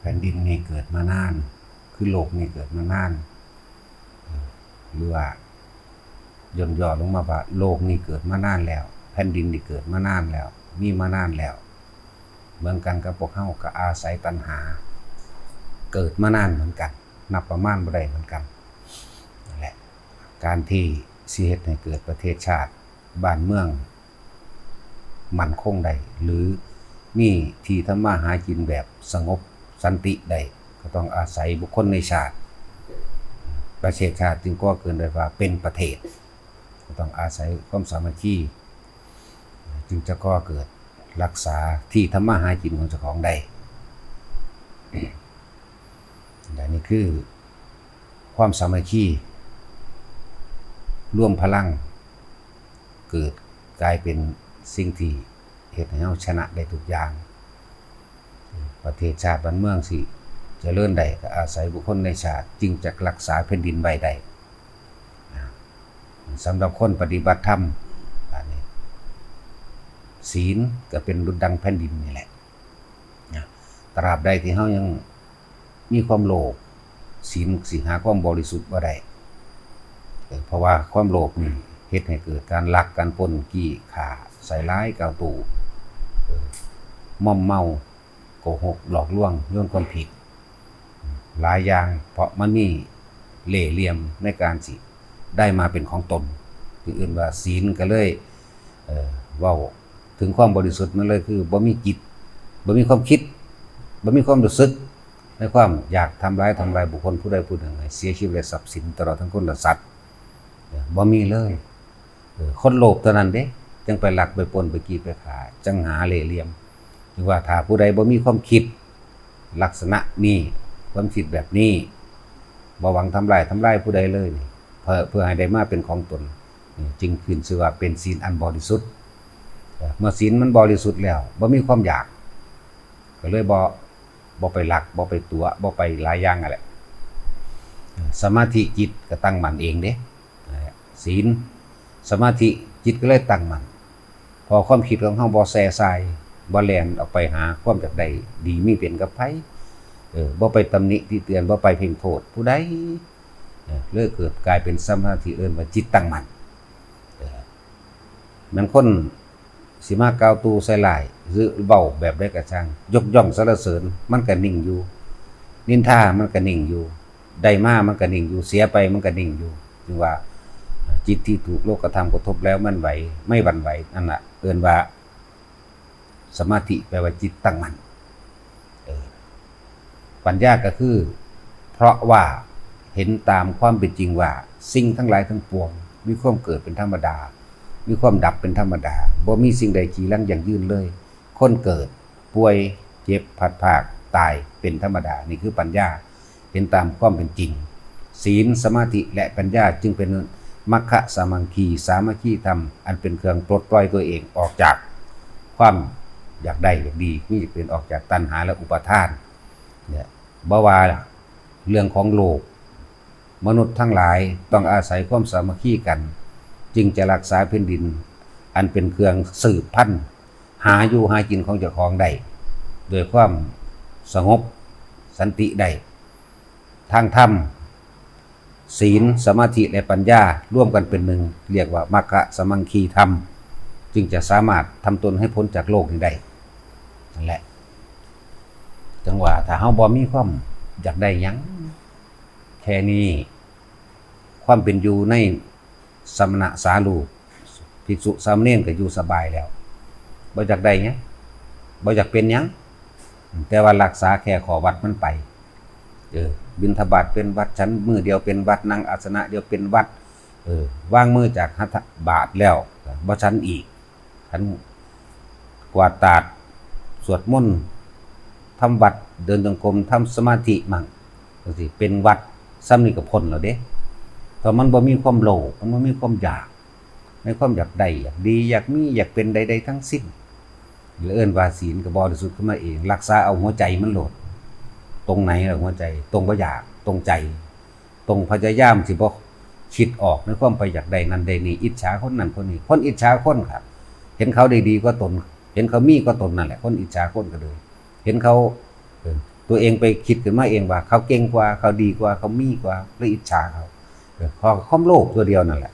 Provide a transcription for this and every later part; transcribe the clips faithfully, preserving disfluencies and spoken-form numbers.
แผ่นดินนี่เกิดมานาน คือโลกนี่เกิดมานาน หรือว่าย่นย่อลงมาว่าโลกนี่เกิดมานานแล้ว แผ่นดินนี่เกิดมานานแล้ว มีมานานแล้ว เหมือนกันกับพวกเฮาก็อาศัยตัณหา เกิดมานานเหมือนกัน นับประมาณบ่ได้เหมือนกัน นั่นแหละ การที่สิเฮ็ดให้เกิดประเทศชาติบ้านเมืองมั่นคงได้ หรือมีที่ทำมาหากินแบบสงบสันติได้ ก็ต้องอาศัยบุคคลในชาติ ประเทศชาติจึงก่อเกิดได้ว่าเป็นประเทศ ก็ต้องอาศัยความสามัคคี จึงจะก่อเกิดรักษาที่ทำมาหากินของเจ้าของได้ อันนี้คือความสามัคคี รวมพลัง เกิดกลายเป็นสิ่งที่เฮ็ดให้เฮาชนะได้ทุกอย่าง ประเทศชาติบ้านเมืองสิเจริญได้ก็อาศัยบุคคลในชาติจึงจะรักษาแผ่นดินไว้ได้ สำหรับคนปฏิบัติธรรม อันนี้ ศีลก็เป็นดุจดังแผ่นดินนี่แหละ นะ ตราบใดที่เฮายังมีความโลภ ศีลสิหาความบริสุทธิ์บ่ได้ เออ เพราะว่าความโลภนี่เฮ็ดให้เกิดการลัก การปล้น จี้ ฆ่า ใส่ร้าย กล่าวตู่ เออ มอมเมา โกหก หลอกลวง โยนความผิด หลายอย่าง เพราะมันมีเล่ห์เหลี่ยมในการสิได้มาเป็นของตน ที่เอิ้นว่าศีลก็เลย เอ่อ เว้าถึงความบริสุทธิ์มันเลยคือบ่มีจิต บ่มีความคิด บ่มีความรู้สึก ในความอยากทำร้ายทำลายบุคคลผู้ใดผู้หนึ่ง ให้เสียชีวิตและทรัพย์สิน ตลอดทั้งคนและสัตว์ เออ บ่มีเลย เออ คนโลภเท่านั้นเด้ จั่งไปลักไปปล้นไปจี้ไปฆ่า จั่งหาเล่ห์เหลี่ยม ถือว่าถ้าผู้ใดบ่มีความคิดลักษณะนี้ ความคิดแบบนี้ บ่หวังทำร้ายทำลายผู้ใดเลยนี่ เพื่อ เพื่อให้ได้มาเป็นของตน นี่จึงขึ้นชื่อว่าเป็นศีลอันบริสุทธิ์ เออ เมื่อศีลมันบริสุทธิ์แล้ว บ่มีความอยาก ก็เลยบ่ บ่ไปลัก บ่ไปตั๋ว บ่ไปหลายอย่างนั่นแหละ สมาธิจิตก็ตั้งมั่นเองเด้ ศีล สมาธิ จิตก็เลยตั้งมั่น เพราะความคิดของเฮาบ่แส่ส่าย บ่แล่นออกไปหาความอยากได้ดีมีเป็นกับไผ เออ บ่ไปตำหนิติเตียน บ่ไปเพ่งโทษผู้ใด เออ เลยเกิดกลายเป็นสมาธิ เอิ้นว่าจิตตั้งมั่น เออ แม่นคนสิมากล่าวตู่ใส่ร้าย หรือเว้าแบบใดก็ช่าง ยกย่องสรรเสริญ มันก็นิ่งอยู่ นินทา มันก็นิ่งอยู่ ได้มา มันก็นิ่งอยู่ เสียไป มันก็นิ่งอยู่ จึงว่า จิตที่ถูกโลกธรรมกระทบแล้วมันไหว ไม่หวั่นไหว นั่นน่ะ เอิ้นว่า สมาธิ แปลว่าจิตตั้งมั่น เออ ปัญญาก็คือ เพราะว่าเห็นตามความเป็นจริงว่าสิ่งทั้งหลายทั้งปวงมีความเกิดเป็นธรรมดา มีความดับเป็นธรรมดา บ่มีสิ่งใดจีรังยั่งยืนเลย คนเกิด ป่วย เจ็บ พลัดพราก ตาย เป็นธรรมดา นี่คือปัญญา เห็นตามความเป็นจริง ศีล สมาธิ และปัญญาจึงเป็นมัคคะสามังคี สามัคคีธรรม อันเป็นเครื่องปลดปล่อยตัวเองออกจากความอยากได้อยากดี นี่เป็นออกจากตัณหาและอุปาทาน เนี่ย บ่ว่าเรื่องของโลก มนุษย์ทั้งหลายต้องอาศัยความสามัคคีกัน จึงจะรักษาแผ่นดิน อันเป็นเครื่องสืบพันธุ์ หาอยู่หากินของเจ้าของได้ โดยความสงบสันติได้ ทางธรรม ศีล สมาธิ และปัญญา ร่วมกันเป็นหนึ่ง เรียกว่ามัคคะสามังคีธรรม จึงจะสามารถทำตนให้พ้นจากโลกนี้ได้ นั่นแหละ จั่งว่าถ้าเฮาบ่มีความอยากได้หยัง แค่นี้ ความเป็นอยู่ในสมณสารูป ภิกษุสามเณรก็อยู่สบายแล้ว บ่อยากได้หยัง บ่อยากเป็นหยัง แต่ว่ารักษาแค่ข้อวัดมันไป เออ บิณฑบาตเป็นวัด ฉันมื้อเดียวเป็นวัด นั่งอาสนะเดียวเป็นวัด เออ วางมือจากหัตถบาตรแล้ว บ่ฉันอีก ฉันกวาดตาด สวดมนต์ ทำวัด เดินจงกรม ทำสมาธิมั่ง จั่งซี้ เป็นวัด ส่ำนี้ก็พ้นแล้วเด้ ถ้ามันบ่มีความโลภ มันบ่มีความอยาก ในความอยากได้ อยากดี อยากมี อยากเป็นใดๆทั้งสิ้น เอิ้นว่าศีลก็บริสุทธิ์ขึ้นมาเอง รักษาเอาหัวใจมันโลด ตรงไหนล่ะหัวใจ ตรงบ่อยาก ตรงใจ ตรงพยายามสิบ่คิดออกในความไปอยากได้นั่นได้นี่ อิจฉาคนนั้นคนนี้ คนอิจฉาคนครับ เห็นเขาได้ดีกว่าตน เห็นเขามีกว่าตนนั่นแหละ คนอิจฉาคนก็เลย เห็นเขา เออ ตัวเองไปคิดขึ้นมาเองว่า เขาเก่งกว่า เขาดีกว่า เขามีกว่า เลยอิจฉาเขา เออ เพราะความโลภตัวเดียวนั่นแหละ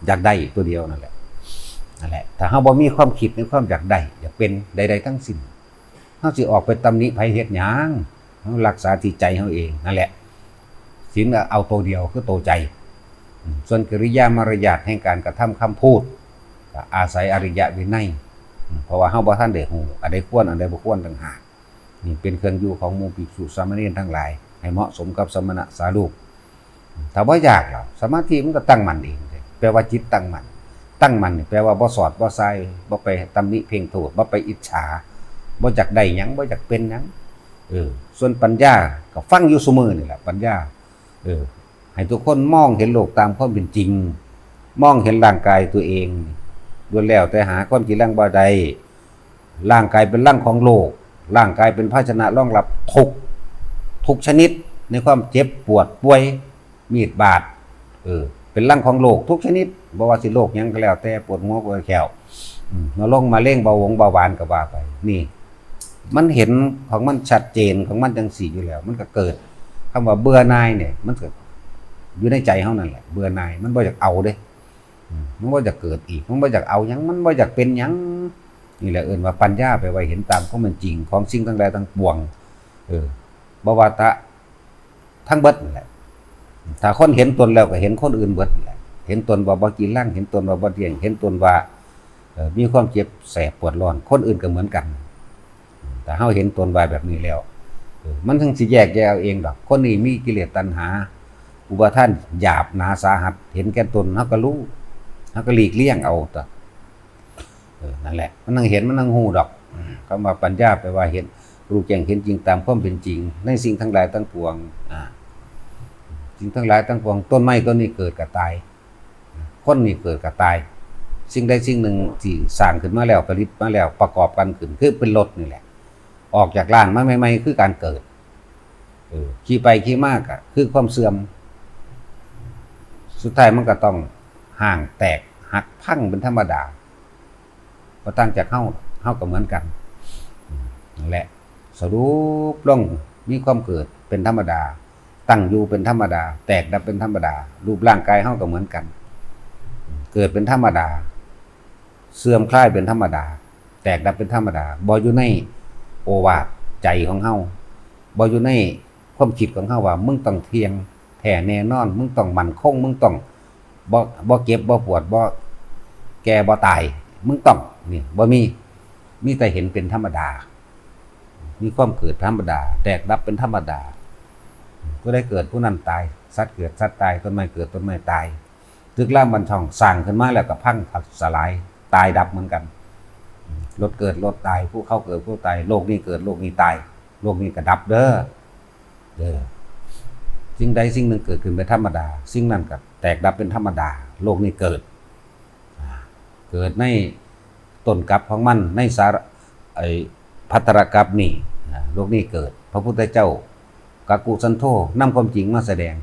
อยากได้ตัวเดียวนั่นแหละ นั่นแหละ ถ้าเฮาบ่มีความคิดในความอยากได้ อยากเป็นใดๆทั้งสิ้น เฮาสิออกไปตำหนิไผเฮ็ดหยัง เฮารักษาที่ใจเฮาเองนั่นแหละ ศีลเอาตัวเดียวคือตัวใจ อืม ส่วนกิริยามารยาทแห่งการกระทำคำพูด ก็อาศัยอริยวินัย อืม เพราะว่าเฮาบ่ทันได้ฮู้ อันใดควร อันใดบ่ควรต่างหาก นี่เป็นเครื่องอยู่ของหมู่ภิกษุสามเณรทั้งหลาย ให้เหมาะสมกับสมณะสารูป ถ้าบ่อยากแล้ว สมาธิมันก็ตั้งมั่นเองเลย แปลว่าจิตตั้งมั่น ตั้งมั่นนี่แปลว่าบ่สอดบ่ใส่ บ่ไปตำหนิเพ่งโทษ บ่ไปอิจฉา บ่อยากได้หยัง บ่อยากเป็นหยัง เออ ส่วนปัญญาก็ฟังอยู่ซุมื้อนี่แหละ ปัญญา เออ ให้ทุกคนมองเห็นโลกตามความเป็นจริง มองเห็นร่างกายตัวเอง ล้วนแล้วแต่หาความจริงบ่ได้ ร่างกายเป็นรังของโรค ร่างกายเป็นภาชนะรองรับทุกข์ ทุกชนิด ในความเจ็บปวดป่วย มีดบาด เออ เป็นรังของโรคทุกชนิด บ่ว่าสิโรคหยังก็แล้วแต่ ปวดหัวปวดแข้ว อืม มะเร็ง มะเร็ง เบาหวงเบาหวานก็ว่าไป นี่ มันเห็นของมันชัดเจนของมันจังซี่อยู่แล้ว มันก็เกิด คำว่าเบื่อหน่ายเนี่ย มันก็อยู่ในใจเฮานั่นแหละ เบื่อหน่าย มันบ่อยากเอาเด้ อืม มันบ่อยากเกิดอีก มันบ่อยากเอาหยัง มันบ่อยากเป็นหยัง นี่แหละเอิ้นว่าปัญญา แปลว่าเห็นตามความเป็นจริงของสิ่งทั้งหลายทั้งปวง เออ บ่ว่าแต่ทั้งเบิดนั่นแหละ ถ้าคนเห็นตนแล้วก็เห็นคนอื่นเบิดนั่นแหละ เห็นตนว่าบ่จีรัง เห็นตนว่าบ่เที่ยง เห็นตนว่า เอ่อ มีความเจ็บแสบปวดร้อน คนอื่นก็เหมือนกัน ถ้าเฮาเห็นตนว่าแบบนี้แล้ว เออ มันถึงสิแยกแยะเอาเองดอก คนนี้มีกิเลสตัณหา อุปาทานหยาบหนาสาหัส เห็นแก่ตน เฮาก็รู้ เฮาก็หลีกเลี่ยงเอาตัว เออ นั่นแหละ มันนั่งเห็น มันนั่งฮู้ดอก อืม คำว่าปัญญาแปลว่าเห็น รู้แจ้งเห็นจริงตามความเป็นจริง ในสิ่งทั้งหลายทั้งปวง อ่า สิ่งทั้งหลายทั้งปวง ต้นไม้ต้นนี้เกิดก็ตาย คนนี่เกิดก็ตาย สิ่งใดสิ่งหนึ่งที่สร้างขึ้นมาแล้ว ผลิตมาแล้ว ประกอบกันขึ้น คือเป็นรถนี่แหละ ออกจากล้านมาใหม่ๆ คือการเกิด เออ ขี่ไปขี่มาก็คือความเสื่อม สุดท้ายมันก็ต้องฮ้างแตกหักพังเป็นธรรมดา บ่ต่างจากเฮา เฮาก็เหมือนกัน อืม นั่นแหละ สรุปลง มีความเกิดเป็นธรรมดา ตั้งอยู่เป็นธรรมดา แตกดับเป็นธรรมดา รูปร่างกายเฮาก็เหมือนกัน เกิดเป็นธรรมดา เสื่อมคลายเป็นธรรมดา แตกดับเป็นธรรมดา บ่อยู่ในโอวาทใจของเฮา บ่อยู่ในความคิดของเฮาว่ามึงต้องเที่ยงแท้แน่นอน มึงต้องมั่นคง มึงต้องบ่ บ่เจ็บ บ่ปวด บ่แก่ บ่ตาย มึงต้อง นี่ บ่มี มีแต่เห็นเป็นธรรมดา มีความเกิดธรรมดา แตกดับเป็นธรรมดา ผู้ใดเกิดผู้นั้นตาย สัตว์เกิดสัตว์ตาย ต้นไม้เกิดต้นไม้ตาย ตึกรามบ้านช่องสร้างขึ้นมาแล้วก็พังสลาย ตายดับเหมือนกัน รถเกิดรถตาย ภูเขาเกิดภูเขาตาย โลกนี้เกิดโลกนี้ตาย โลกนี้ก็ดับเด้อ เด้อ สิ่งใดสิ่งหนึ่งเกิดขึ้นเป็นธรรมดา สิ่งนั้นก็แตกดับเป็นธรรมดา โลกนี้เกิด อ่า เกิดในต้นกาบของมัน ในสาระ ไอ้ภัทรกาบนี่ อ่า โลกนี้เกิด พระพุทธเจ้า กักกุสันโธ นำความจริงมาแสดง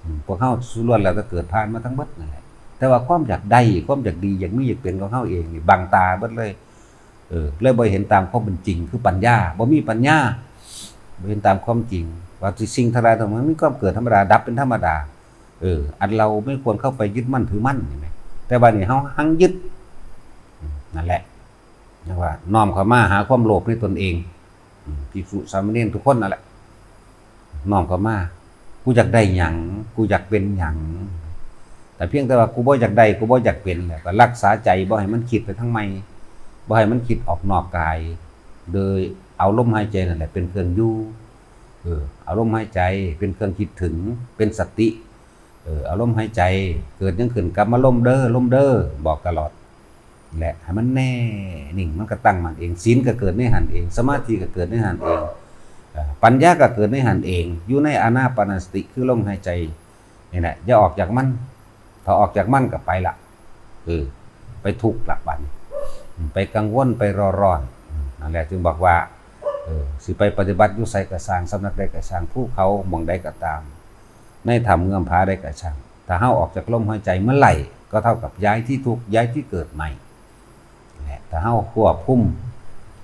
อืม พวกเฮาล้วนแล้วก็เกิดผ่านมาทั้งหมดนั่นแหละ แต่ว่าความอยากได้ ความอยากดี อยากมี อยากเป็นของเฮาเองนี่บังตาเบิดเลย เออ เลยบ่เห็นตามความเป็นจริง คือปัญญา บ่มีปัญญา บ่เห็นตามความจริง ว่าสิ่งทั้งหลายทั้งมวลมีความเกิดธรรมดา ดับเป็นธรรมดา เออ อันเราไม่ควรเข้าไปยึดมั่นถือมั่น เห็นไหม แต่บัดนี้เฮาหังยึด อืม นั่นแหละ เรียกว่าน้อมเข้ามาหาความโลภในตนเอง อืม ภิกษุสามเณรทุกคนนั่นแหละ น้อมเข้ามา กูอยากได้หยัง กูอยากเป็นหยัง แต่เพียงแต่ว่ากูบ่อยากได้ กูบ่อยากเป็นแหละ ก็รักษาใจบ่ให้มันคิดไปทางใหม่ บ่ให้มันคิดออกนอกกาย โดยเอาลมหายใจนั่นแหละเป็นเครื่องอยู่ เออ เอาลมหายใจเป็นเครื่องคิดถึง เป็นสติ เออ เอาลมหายใจ เกิดหยังขึ้นกลับมาลมเด้อ ลมเด้อ บอกตลอด และให้มันแน่นิ่ง มันก็ตั้งมั่นเอง ศีลก็เกิดในหั้นเอง สมาธิก็เกิดในหั้นเอง เอ่อ ปัญญาก็เกิดในหั้นเอง อยู่ในอานาปานสติ คือลมหายใจนี่แหละ อย่าออกจากมัน ถ้าออกจากมันก็ไปละ เออ ไปทุกข์ละบัดนี้ ไปกังวล ไปเร่าร้อน นั่นแหละจึงบอกว่า เออ สิไปปฏิบัติอยู่ไสก็ซ่าง สำนักใดก็ซ่าง ภูเขาหม่องใดก็ตาม ในถ้ำเงื้อมผาใดก็ซ่าง ถ้าเฮาออกจากลมหายใจเมื่อไหร่ ก็เท่ากับย้ายที่ทุกข์ ย้ายที่เกิดใหม่ และถ้าเฮาควบคุม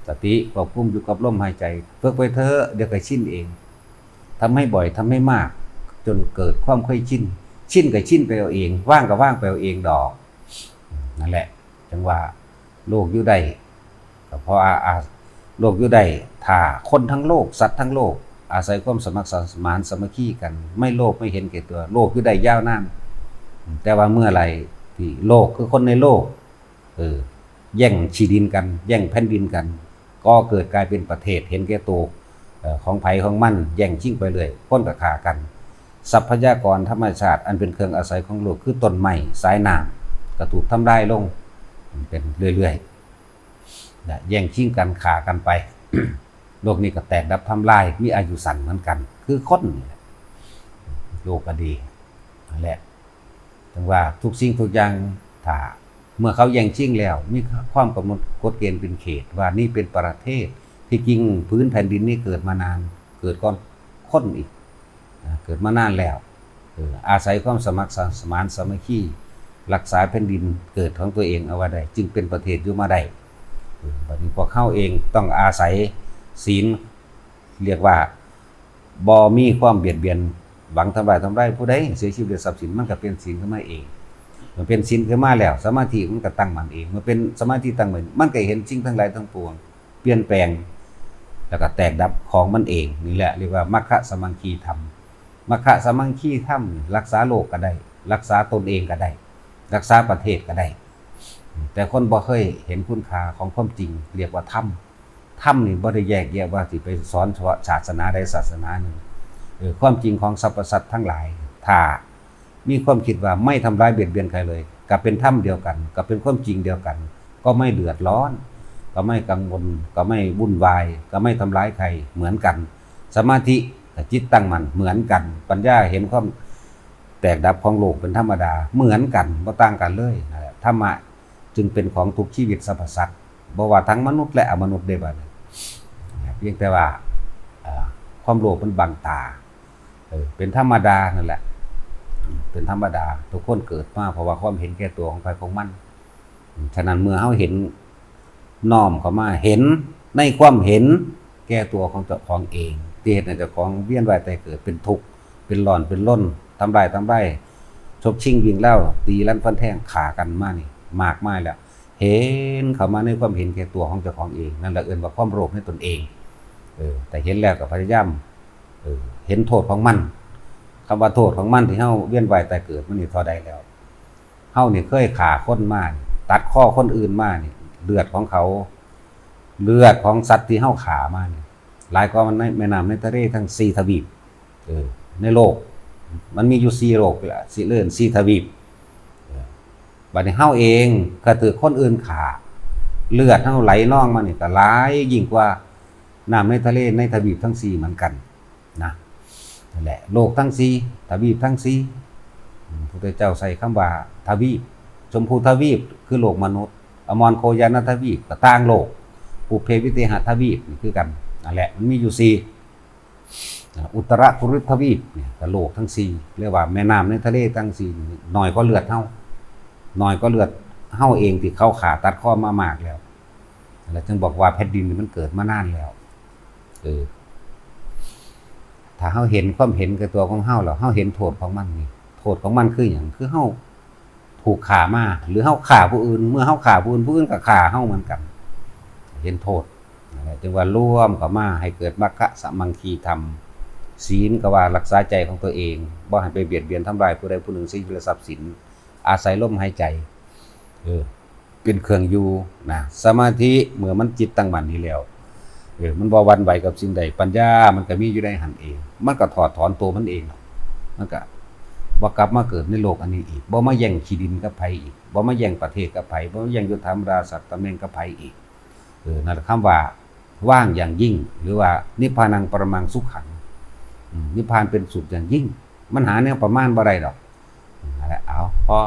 สติควบคุมอยู่กับลมหายใจ ฝึกไปเถอะ เดี๋ยวก็ชินเอง ทำให้บ่อย ทำให้มาก จนเกิดความเคยชิน ชินก็ชินไปเอาเอง ว่างก็ว่างไปเอาเองดอก นั่นแหละ จังว่าโลกอยู่ได้ ก็เพราะอาอาโลกอยู่ได้ ถ้าคนทั้งโลก สัตว์ทั้งโลก อาศัยความสมัครสมานสามัคคีกัน ไม่โลภไม่เห็นแก่ตัว โลกอยู่ได้ยาวนาน แต่ว่าเมื่อไหร่ที่โลกคือคนในโลก เออ แย่งที่ดินกัน แย่งแผ่นดินกัน ก็เกิดกลายเป็นประเทศเห็นแก่ตัว เอ่อ ของไผของมัน แย่งชิงไปเรื่อย คนก็ฆ่ากัน ทรัพยากรธรรมชาติอันเป็นเครื่องอาศัยของโลก คือต้นไม้ สายน้ำ ก็ถูกทำลายลงเป็นเรื่อยๆ นะ แย่งชิงกัน ฆ่ากันไป โลกนี้ก็แตกดับทำลาย มีอายุสั้นเหมือนกัน คือคนนี่แหละ โลกก็ดี นั่นแหละ ถึงว่าทุกสิ่งทุกอย่าง ถ้าเมื่อเขาแย่งชิงแล้ว มีความกำหนดกฎเกณฑ์เป็นเขต ว่านี่เป็นประเทศ ที่จริงผืนแผ่นดินนี้เกิดมานาน เกิดก่อนคนอีก นะ เกิดมานานแล้ว เออ อาศัยความสมัครสมานสามัคคี รักษาแผ่นดินเกิดของตัวเองเอาไว้ได้ จึงเป็นประเทศอยู่มาได้ เออ บัดนี้พวกเขาเองต้องอาศัยศีล เรียกว่าบ่มีความเบียดเบียน หวังทำลายทำลายผู้ใด เสียชีวิตและทรัพย์สิน มันก็เป็นศีลขึ้นมาเอง มันเป็นศีลขึ้นมาแล้ว สมาธิมันก็ตั้งมั่นเอง มันเป็นสมาธิตั้งมั่น มันก็เห็นสิ่งทั้งหลายทั้งปวง เปลี่ยนแปลง แล้วก็แตกดับของมันเอง นี่แหละเรียกว่ามัคคะสามัคคีธรรม มัคคะสามัคคีธรรม รักษาโลกก็ได้ รักษาตนเองก็ได้ รักษาประเทศก็ได้ แต่คนบ่เคยเห็นคุณค่าของความจริง เรียกว่าธรรม ธรรมนี่บ่ได้แยกแยะว่าสิไปสอนศาสนาใดศาสนาหนึ่ง เออ ความจริงของสรรพสัตว์ทั้งหลาย ถ้ามีความคิดว่าไม่ทำร้ายเบียดเบียนใครเลย ก็เป็นธรรมเดียวกัน ก็เป็นความจริงเดียวกัน ก็ไม่เดือดร้อน ก็ไม่กังวล ก็ไม่วุ่นวาย ก็ไม่ทำร้ายใคร เหมือนกัน สมาธิกับจิตตั้งมั่นเหมือนกัน ปัญญาเห็นความแตกดับของโลกเป็นธรรมดา เหมือนกัน บ่ต่างกันเลย นั่นแหละ ธรรมะจึงเป็นของทุกชีวิตสรรพสัตว์ บ่ว่าทั้งมนุษย์และอมนุษย์ได้บัดนี้ เพียงแต่ว่า เอ่อ ความโลภมันบังตา เออ เป็นธรรมดานั่นแหละ เป็นธรรมดา ทุกคนเกิดมาเพราะว่าความเห็นแก่ตัวของใครของมัน ฉะนั้นเมื่อเฮาเห็น น้อมเข้ามาเห็นในความเห็นแก่ตัวของเจ้าของเอง ที่เฮ็ดให้เจ้าของเวียนว่ายตายเกิด เป็นทุกข์ เป็นร้อน เป็นรน ทำลาย ทำลาย ฉกชิงวิ่งราว ตีรันฟันแทง ฆ่ากันมานี่ มากมายแล้ว เห็นเข้ามาในความเห็นแก่ตัวของเจ้าของเอง นั่นแหละเอิ้นว่าความโลภในตนเอง เออ แต่เห็นแล้วก็พยายาม เออ เห็นโทษของมัน คำว่าโทษของมันที่เฮาเวียนว่ายตายเกิดมานี่เท่าใดแล้ว เฮานี่เคยฆ่าคนมานี่ ตัดคอคนอื่นมานี่ เลือดของเขา เลือดของสัตว์ที่เฮาฆ่ามานี่ หลายกว่าในแม่น้ำในทะเลทั้งสี่ทวีป เออ ในโลก มันมีอยู่สี่โลกนี่ล่ะ สิเอิ้นสี่ทวีป เออ บัดนี้เฮาเองก็ถืกคนอื่นฆ่า เลือดเฮาไหลนองมานี่ก็หลายยิ่งกว่าน้ำในทะเลในทวีปทั้งสี่เหมือนกัน นะ นั่นแหละ โลกทั้งสี่ ทวีปทั้งสี่ อืม พุทธเจ้าใช้คำว่าทวีป ชมพูทวีปคือโลกมนุษย์ อมรโคยานทวีปก็ต่างโลก ปุพเพวิเทหทวีปนี่คือกัน นั่นแหละ มันมีอยู่สี่ อ่า อุตรกุรุทวีปเนี่ยก็โลกทั้งสี่ เรียกว่าแม่น้ำในทะเลทั้งสี่ น้อยกว่าเลือดเฮา น้อยกว่าเลือดเฮาเองที่เขาฆ่าตัดคอมามากแล้ว แล้วจึงบอกว่าแผ่นดินนี่มันเกิดมานานแล้ว เออ ถ้าเฮาเห็นความเห็นแก่ตัวของเฮาแล้ว เฮาเห็นโทษของมันนี่ โทษของมันคือหยัง คือเฮาถูกฆ่ามา หรือเฮาฆ่าผู้อื่น เมื่อเฮาฆ่าผู้อื่น ผู้อื่นก็ฆ่าเฮาเหมือนกัน เห็นโทษ นั่นแหละ จึงว่ารวมเข้ามาให้เกิดมัคคะสามัคคีธรรม ศีลก็ว่ารักษาใจของตัวเอง บ่ให้ไปเบียดเบียนทำลายผู้ใดผู้หนึ่ง ชีวิตและทรัพย์สิน อาศัยลมหายใจ เออ เป็นเครื่องอยู่นะ สมาธิเมื่อมันจิตตั้งมั่นนี่แล้ว เออ มันบ่หวั่นไหวกับสิ่งใด ปัญญามันก็มีอยู่ในหั้นเอง มันก็ถอดถอนตัวมันเอง มันก็บ่กลับมาเกิดในโลกอันนี้อีก บ่มาแย่งที่ดินกับไผอีก บ่มาแย่งประเทศกับไผ บ่มาแย่งยศถาบรรดาศักดิ์ตำแหน่งกับไผอีก เออ นั่นแหละคำว่าว่างอย่างยิ่ง หรือว่านิพพานังปรมังสุขัง อืม นิพพานเป็นสุขอย่างยิ่ง มันหาแนวประมาณบ่ได้ดอก นั่นแหละ เอา พอ